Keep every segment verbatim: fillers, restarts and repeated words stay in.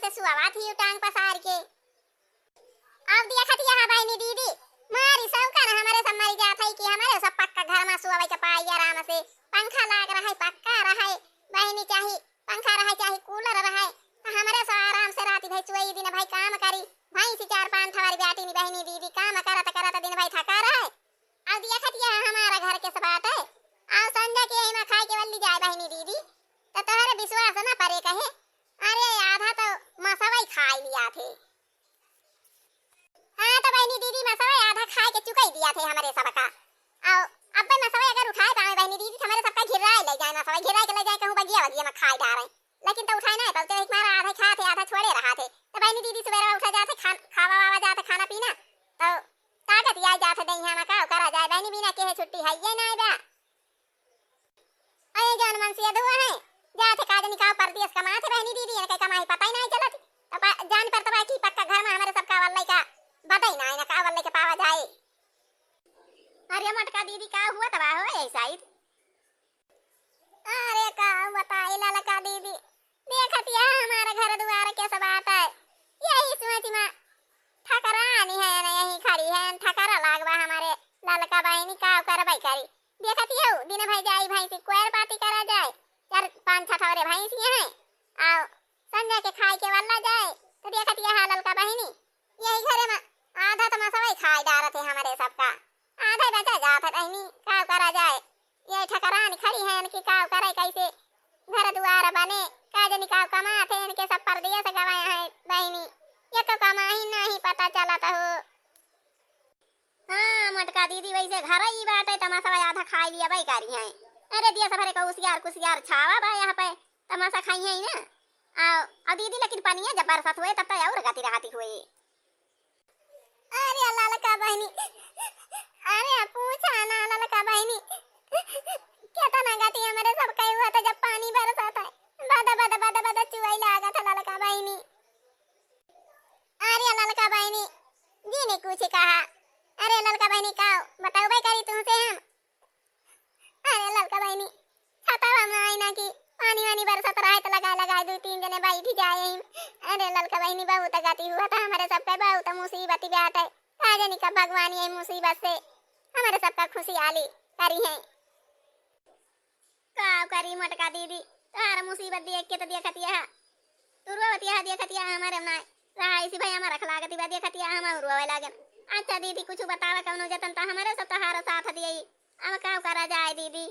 सुआवत ही टांग पसार के। अब देखत हिया बहिनी दीदी, मारी सौका न हमरे सब मरी जात है कि हमरे सब पक्का घर मा सुआवे के पाई आराम से। पंखा लाग रहे, पक्का रहे, बहिनी चाही पंखा रहे चाहे कूलर रहे, त हमरे सब आराम से राती भई सोई, दिन भई काम करी। भैंसी चार पाँच ठवारी बाटी नी बहिनी दीदी, काम करत करत दिन भई थका रहे। अब देखत हिया हमारा घर के सब बाटे, अब संझा के एमा खाए के वल्ली जाए बहिनी दीदी, त तोहरे विश्वास न परे कहे। अरे आधा तो मसवई खाई लिया थे। हाँ, त बहिनी दीदी, मसवई आधा खाए के चुकाई दिया थे हमरे सबका। अउ अब्बे मसवई अगर उठाए पावे बहिनी दीदी, त हमरे सबका घिर्राए ले जाए, मसवई घिर्राए के ले जाए, कहूँ बगिया वगिया मा खाए डारे। लेकिन त उठाए नाहीं पावते, एक मारा आधा खात है, आधा छोड़े रहा थे। त बहिनी दीदी, सुबेरा उठा जात है, खान-, खावा वावा जात है खाना पीना, त ताकत आई जात है देहिया मा, का करा जाए बहिनी, बिना केहे छुट्टी है ये नाहीं बा। अरे जौन मनसी अधुआ है, जात है का जनी का परदेस कमात है बहिनी दीदी, इनके कमाई पता ही नाहीं चलत। त बा-, जान पर तबा की पक्का घर मा हमरे सबका वल्लई का बदई नाहीं न का वल्लई के पावा जाए। अरे मोटका दीदी का हुआ तबा हो ऐसा ही? अरे का बताई ललका दीदी, देखत हिया हमारा घर दुआर के सब बाटे, यही सोच मा ठकरानी है न, यही खड़ी है, ठकरा लागबा हमरे ललका बहिनी, का करबै करी। देखत हिया दिन भई जाई भैंसी कोयर पाती करा जाए, चार पाँच छठौरे भैंसी हैं, अउ संझा के खाए के वल्ला जाए, त देखत हिया ललका बहिनी, यही घरे मा आधा त मसवई खाए डारत है हमरे सबका, आधा बचा जात है बहिनी, का करा जाए। ये ठकरान खड़ी है, इनकी का करे, कैसे घर दुआर बने, का जनी का कमात है, इनके सब परदेस गवाए हैं बहिनी, ये तो कमाही नाहीं पता चलत हो। हाँ मोटका दीदी, वैसे घर ही बाटे, त मसवई आधा खाए लिया बई करी हैं। अरे दिया सबरे का उसियार कुसियार छावा बा यहाँ पे, त मसा खाई है ना। आ, आ दीदी, लेकिन पनिया जब बरसत हुए तब तो और गति रहती हुए। अरे ललका बहिनी, अरे पूछा ना ललका बहिनी, केतना गति हमरे सब कई हुआ था जब पानी बरसत है, बद बद बद बद चुआई लागत है ललका बहिनी। अरे ललका बहिनी, जी ने कुछ कहा। अरे ललका बहिनी, का बताओ बे करी तुमसे हम। अरे ललका बहिनी, छतवा मा आई ना कि पानी वानी बरसत रहे त लगाए लगाए दुइ तीन जने बैठी जाए। अरे ललका बहिनी, बहुत गति हुआ था हमरे सबके, बहुत मुसीबत बाटे। का जनी का भगवान ये मुसीबत से हमरे सबका खुशियाली करी है। का करी मोटका दीदी, तोहार मुसीबत देख के त देखत हिया, तू रोवत हिया, देखत हिया हमरे नाय रहा, इसी भाई हमारा खलागत बा, देखत हिया हम रोवे लागन। अच्छा दीदी, कुछ बतावा, कौनो जतन त हमरे सब तोहार साथ दिए, अब का करा जाए दीदी?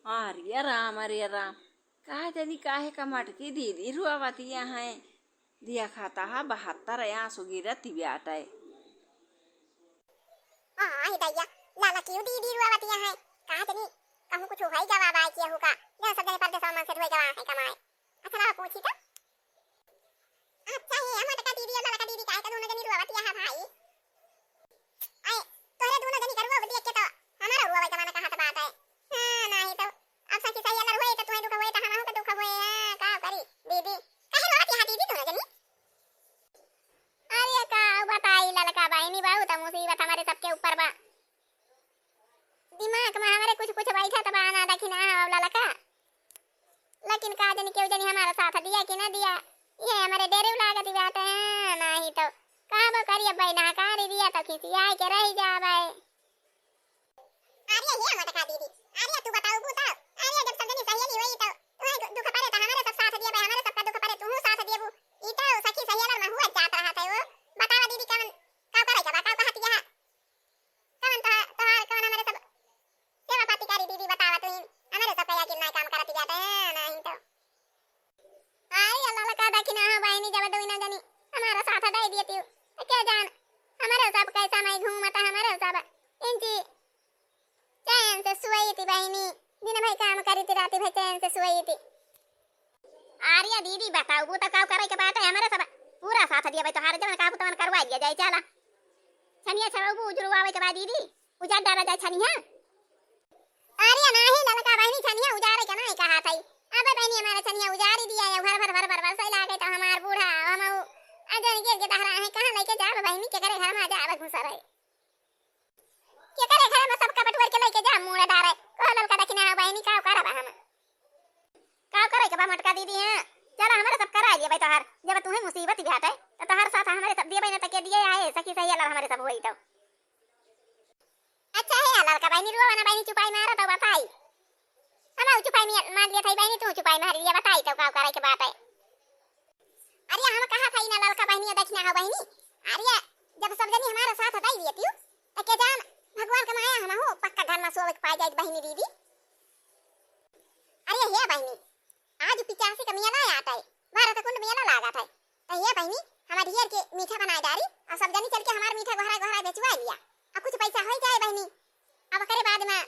अरे राम, अरे राम, का जनी काहे का मोटकी दीदी रोवत हिया है? देखत हा बहत्तर आंसू गिरत बाटे। आई दैया, ललकी दीदी रोवत हिया है। का जनी कहूँ कुछ होई गवा बा केहू का, जौन सब जने परदेसवा मा से ढोई गवा है कमाए। अच्छा लावा पूछी तो। अच्छा हे मोटका दीदी अउ ललका दीदी, काहे का दुनो जनी रोवत हिया है भाई? आए, तोहरे दुनो जनी का रोवा देख के तो हमारा रोवा का मन कहत बाटे। हाँ, नाहीं तो अब सखी सहेलर होए तो तुहें दुख होए तो हमहू के दुख होए। हाँ, का करी दीदी? काहे रोवत हिया दीदी दुनो जनी? अरे का बताई ललका बहिनी, बहुत मुसीबत हमरे सबके ऊपर बा। दिमाग मा हमरे कुछ कुछ बैठत बा ना, देखी ना हो ललका। लेकिन का जनी केहू जनी हमारा साथ दिया कि ना दिया, ये हमरे डेरे लागत बाटे। नाहीं तो कहबो करी, अब ना करी दिया तो खिसियाए के रही जाबे। अरे हे मोटका दीदी, अरे तू बताऊ बू तो, अरे जब सब जनी सहेली होई तो तुहें दुख परे तो हमरे सब साथ दिया बे, हमरे सबका दुख परे तुहू साथ दिया बू। ई तो सखी सहेलर मा हुआ जात रहत है वो। बतावा दीदी, कवन का करे के बा, का कहत हिया? कवन तोहार, तोहार कवन हमरे सब सेवा पाती करी दीदी, बतावा तुही, हमरे सब कया कि नाय काम करत जात है, नाहीं तो। आई अल्लाह लका दखिना, हाँ बहिनी, जब दुइना जनी हमारा साथ दे दिए तू, तो क्या जान, हमरे सब कैसा मैं घूमत, हमरे सब इंची चैन से सोई थी बहिनी, दिन भर काम करी थी, राती भर चैन से सोई थी। अरे दीदी, बताऊ बू तो का करे के बाटे, हमरे सब पूरा साथ दिया भाई, तोहार जवन कहबू तवन करवा दिया जाए, चला। छनिया छरऊ बू उजरवावे के बाद दीदी, उजाड़ डाला जाए छनिया। अरे नाही ललका बहिनी, छनिया उजाड़े के नाही कहा थई। अबे बहिनी, हमारा छनिया उजाड़ी दिया है, भर भर भर भर भर सही लागे तो हमार बूढ़ा, हम उ, आ जौन गिर के दहरा है, कहाँ लेके जाब बहिनी, केकरे घर मा जाब घुसर है। केकरे घर मा सबका बटुअर के लेके जा, मुड़ा डारे। कहो ललका दखिना हो बहिनी, का करब हम? का करे के बा मोटका दीदी, हाँ? चला, हमरे सब कराइ लेबै तोहार, जब तुहैं मुसीबत बाटै, त तोहार साथ हमरे सब देबै न, त के दिए आए, सखी सहेली हमरे सब होई तौ। अच्छा हे ललका बहिनी, रोवा ना बहिनी, चुपाई मारा तौ बताई। हम चुपाई मार लिया था बहिनी, तू चुपाई मार लिया, बताई तौ का करे के बात है। अरे हम कहा था ना ललका बहिनी, दक्षिणा हो बहिनी। अरे जब सब जनी हमारा साथ दई दिए तू, त के जान भगवान का माया हम हो पक्का घर में सोवे के पाए जाए बहिनी दीदी। अरे हे बहिनी, आज पिचासी का मेला आत है, भरत कुंड मेला लागत है। त हे बहिनी, हमार ढेर के मीठा बनाए डारी, और सब जनी चल के हमार मीठा गोहरा गोहरा बेचवा लिया, और कुछ पैसा हो जाए बहिनी। अब करे बाद में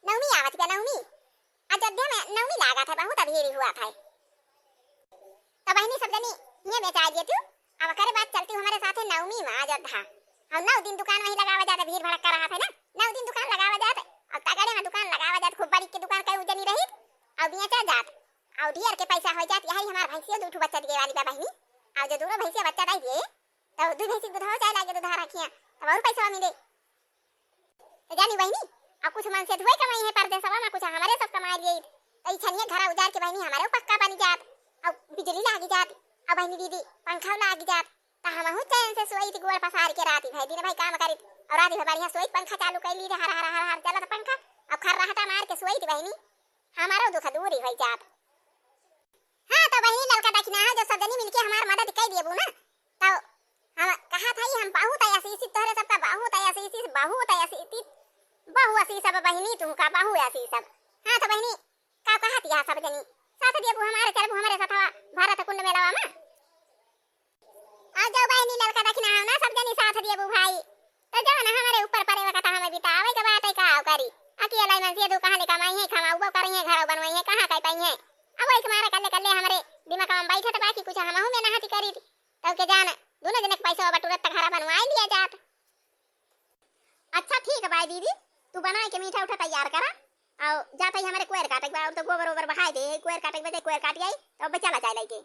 नवमी आवत बा, नवमी, अयोध्या में नवमी लागत है, बहुत भीड़ हुआ था। त बहिनी सब जनी ये बेचाए दिए तू, अब करे बाद चलती हमारे साथे नवमी में अयोध्या। और नौ दिन दुकान वहीं लगावा जात, भीड़ भड़क्का रहा था ना, नौ दिन दुकान लगावा जात, और तगड़े में दुकान लगावा जात, खूब बड़ी के दुकान कई जनी रही, और बेचा जात, और ढेर के पैसा हो जात। यही हमार भैंसिया दू ठो बच्चा दिए वाली बा बहिनी, और जो दूनो भैंसिया बच्चा दे दिए, तो दू भैंसी के दुधावा चाहे लागे, दुधा रखिया, तब और पैसा मिले। त जानी बहिनी, अब कुछ मन से धोए कमाई है परदेसवा में, कुछ हमरे सब कमाई लिए। त ई छनिया घरा उजार के बहिनी हमरे पक्का बनी जात, अब बिजली लागी जात, अब बहिनी दीदी पंखा लागी जात, त हमहू चैन से सोइत गोड़ पसार के राती भर दिन भर काम करित, और राती भर बढ़िया सोइत पंखा चालू कर ली, हर हर हर हर चलत पंखा, अब खर्राटा मार के सोइत बहिनी, हमारो दुख दूरी हो जात। हाँ, त बहिनी ललका दक्षिणा है, जो सब जनी मिलके हमार मदद कर देबू ना, तो हम कहा था ही, हम बहुत आशीषित, तोहरे सबका बहुत आशीषित, बहुत आशीषित, बहु आशीष अब बहिनी तुमका बहु आशीष अब। हाँ, तो बहिनी का कहत या सब जनी साथ देबू हमारे, चलबू हमारे साथवा भरत कुंड मेलावा में। आ जाओ बहिनी ललका दक्षिणा हो ना, सब जनी साथ देबू भाई। त जवन हमरे ऊपर परे वक्त हमें बितावे के बाटे का करी। अकेला मन से दू कहाँ ले कमाई है, खमाउबो करी है, घरो बनवाई है, कहाँ कई पाई है। अब वही तुम्हारे कल्ले कल्ले हमरे दिमाग में बैठत बा कि कुछ हमहू में नहाती करी। तब के जान दोनों जने के पैसा बटुरत त घरा बनवाई लिया जात। अच्छा ठीक बा दीदी, तू बनाए के मीठा उठा तैयार करा। और जात ही हमरे कोयर काटे के बा, और तो गोबर ओबर बहाए दे, कोयर काटे के बा, कोयर काट आई, तो अब चला जाए लइके।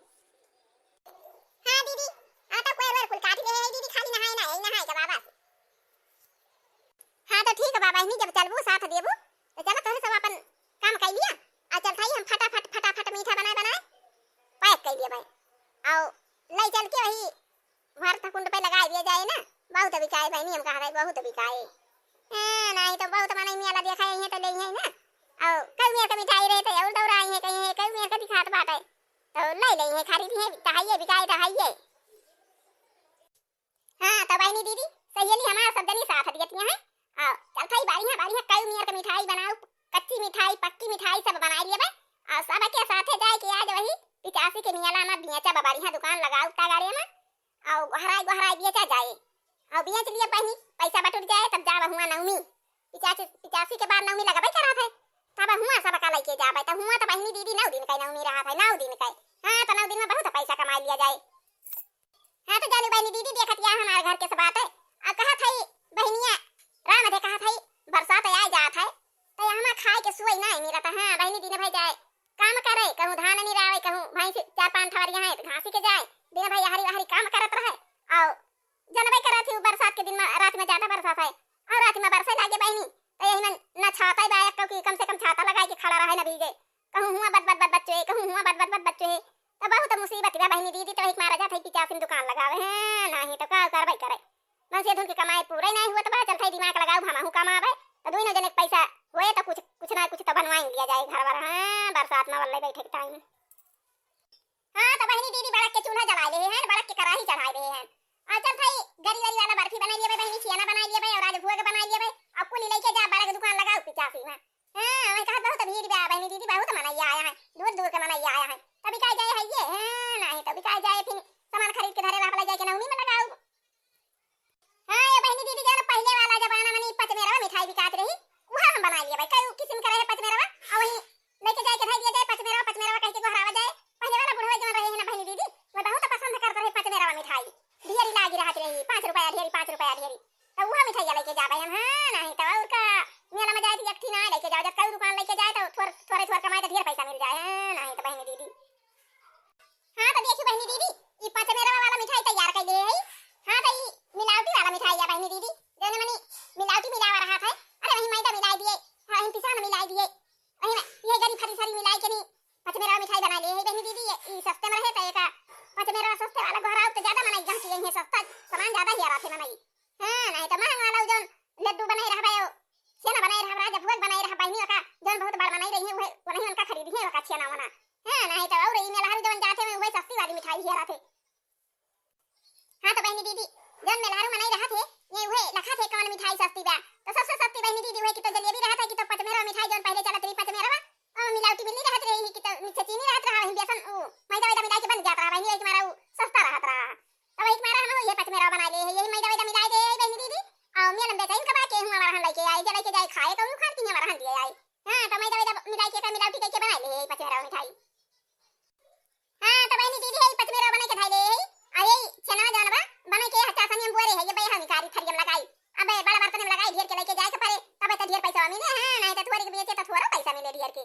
हाँ दीदी, हाँ तो कोयर वर कुल काट ले है दीदी, खाली नहाए ना, यही नहाए के बा बस। हाँ तो ठीक बा बहिनी, जब चलबू साथ देबू, तो चला तोहरे सब अपन काम कर लिया, और चल थाई हम फटाफट फटाफट मीठा बनाए बनाए पैक कर लिया भाई, और ले चल के वही भरत कुंड पे लगाई दिया जाए ना, बहुत बिकाए बहिनी, हम कहा भाई बहुत बिकाए। हाँ, नहीं तो बहुत मनई मेला देखा है, तो ले है ना। और कई मेर का मिठाई रहे थे, और दौरा आई है, कहीं है, कई मेर का दिखात बाटे, तो ले ले है, खरीद है, तो है ये बिकाए, तो है ये। हाँ, तो बहिनी दीदी, सहेली हमार सब जनी साथ दियतिया है। और चल थाई बढ़िया बढ़िया कई मेर का मिठाई बनाओ, कच्ची मिठाई, पक्की मिठाई सब बनाई लेबे। और सबके साथे जाए के आज वही पिचासी के मेला में बेचा बा, बढ़िया दुकान लगाओ उतना गाड़ी में। और गोहराई गोहराई बेचा जाए, और बेच लिए बहिनी, पैसा बटुर जाए, तब जाब हुआ नवमी। पिचासी, पिचासी के बाद नवमी लगबे करत है, तब हुआ सबका लेके जाबे, तब हुआ तो बहिनी दीदी नौ दिन का नवमी रहत है, नौ दिन का। हाँ, तो नौ दिन में बहुत पैसा कमा लिया जाए। हाँ, तो जानी बहिनी दीदी देखत या हमारे घर के सब बात है, अब कहत है बहिनिया, राम दे कहत है, बरसात आए जात है, तो यहाँ खाए के सोई नहीं मिलत है। हाँ, बहिनी दिन भई जाए काम करे, कहूँ धान निरावे, कहूँ भैंस चार पाँच ठवरिया है, तो घासी के जाए, दिन भई हरी हरी काम करत रहे। और जनबे करत ही, बरसात के दिन में रात में ज्यादा बरसात है, और रात में बरसे लागे बहिनी, तो यही में न छाता ही बाया, क्योंकि कम से कम छाता लगाए के खड़ा रहे, न भीगे। कहूँ हुआ बद बद बद बच्चो है, कहूँ हुआ बद बद बद बच्चो है, तो बहुत मुसीबत बा बहिनी दीदी, तो एक मारा जात है पिचासिन दुकान लगावे हैं, नहीं तो का करबे करे। मनसेधुन के कमाए पूरे नहीं हुआ, तो बा चल थाई दिमाग लगाओ, हमहू कमावे, तो दोनों जने के पैसा होए, तो कुछ, कुछ ना कुछ तो बनवाई लिया जाए घर वर। हाँ, बरसात में वल्ले बैठे के टाइम। हाँ, तो बहिनी दीदी बड़क के चूल्हा जलाए ले हैं, बड़क के कढ़ाई चढ़ाए ले हैं। और चल थाई गरी वरी वाला बर्फी बनाई लेबे बहिनी, छियाना बनाई लेबे और आज भोग बनाई लेबे। अब कुली लेके जा, बड़क दुकान लगाओ पिचासी में। हाँ, मैं कहा बहुत भीड़ बा बहिनी दीदी, बहुत मनैया आया है, दूर दूर के मनैया आया है। तो बिकाई जाए है ये, हाँ, नहीं तो बिकाई जाए फिर सामान खरीद के धरे रहा, जाए के नवमी में लगाओ। हाँ, ये बहिनी दीदी, जानो पहिले वाला जमाना में ई पचमेरवा मिठाई बिकात रही, उहा हम बनाई लेबे। कई किस्म के रहे पचमेरवा, और वही लेके जाए के धई दिया जाए पचमेरवा, पचमेरवा कह के गोहरावा जाए। पहिले वाला बुढ़वा जवन रहे है ना बहिनी दीदी, वो बहुत पसंद करत रहे पचमेरवा मिठाई। ढेरी लागी रहत रही, पाँच रुपया ढेरी, पाँच रुपया ढेरी। तो उहा मिठाई लेके जाबे हम, हाँ, नहीं तो और का, मेला में जाए तो एक ठी ना लेके जाओ, जब कई दुकान लेके जाए तो थोर-, थोरे थोर कमाए तो ढेर पैसा मिल जाए, हाँ, नहीं तो बहिनी दीदी। हाँ, तो देखी बहिनी दीदी, पचमेरवा सस्ते वाला गोहराउ तो ज्यादा मनई गहकी यही है, सस्ता सामान ज्यादा ही रहत है मनई। हाँ, नहीं तो महंग वाला उ जौन लड्डू बनाई रहबा, छेना बनाई रहबा, राजा भोग बनाई रहबा, बहिनी का जौन बहुत बड़ बनाई रही है, उहे, उन्हीं उनका खरीदी है, ओका छेना वना। हाँ, नहीं तो और ई मेलहारू जौन जाते में उहे सस्ती वाली मिठाई ही रहत है। हाँ तो बहिनी दीदी, जौन मेलहारू मनई रहत है, ये उहे लखत है कौन मिठाई सस्ती बा। तो सबसे सस्ती बहिनी दीदी उहे कि तो जलेबी रहत है कि तो पचमेरवा मिठाई जौन पहिले चलत रही पचमेरवा, और मिलावटी मिलनी रहत रही कि तो नीचे चीनी रहत रहा, हिम बेसन, उ, मैदा वैदा मिलाई के बन जात रहा बहिनी, यही मारा उ सस्ता रहत रहा। तो वही मारा हम ये पचमेरवा बनाई ले है, यही मैदा वैदा मिलाई दे है बहिनी दीदी, और मेलन बेचैन कबा के हुआ हमारा हम लेके आए, जे लेके जाए खाए तो उखाड़ के हमारा हम दिए आए। हाँ, तो मैदा वैदा मिलाई के, मिलावटी कइके बनाई ले है पचमेरवा मिठाई। हाँ, तो बहिनी दीदी है, पचमेरवा बनाई के धइले है। आ ये छेनवा जौन बा, बनाई के हत्ता सनी हम बोरे है, ये बे हम निकारी थरियम लगाई। अबे बड़ा बर्तन में लगाई, ढेर के लेके जाए के पड़े, तबे तो ढेर पैसा मिले। हाँ, नहीं तो थोड़े के बेचे तो थोड़ा पैसा मिले ढेर के।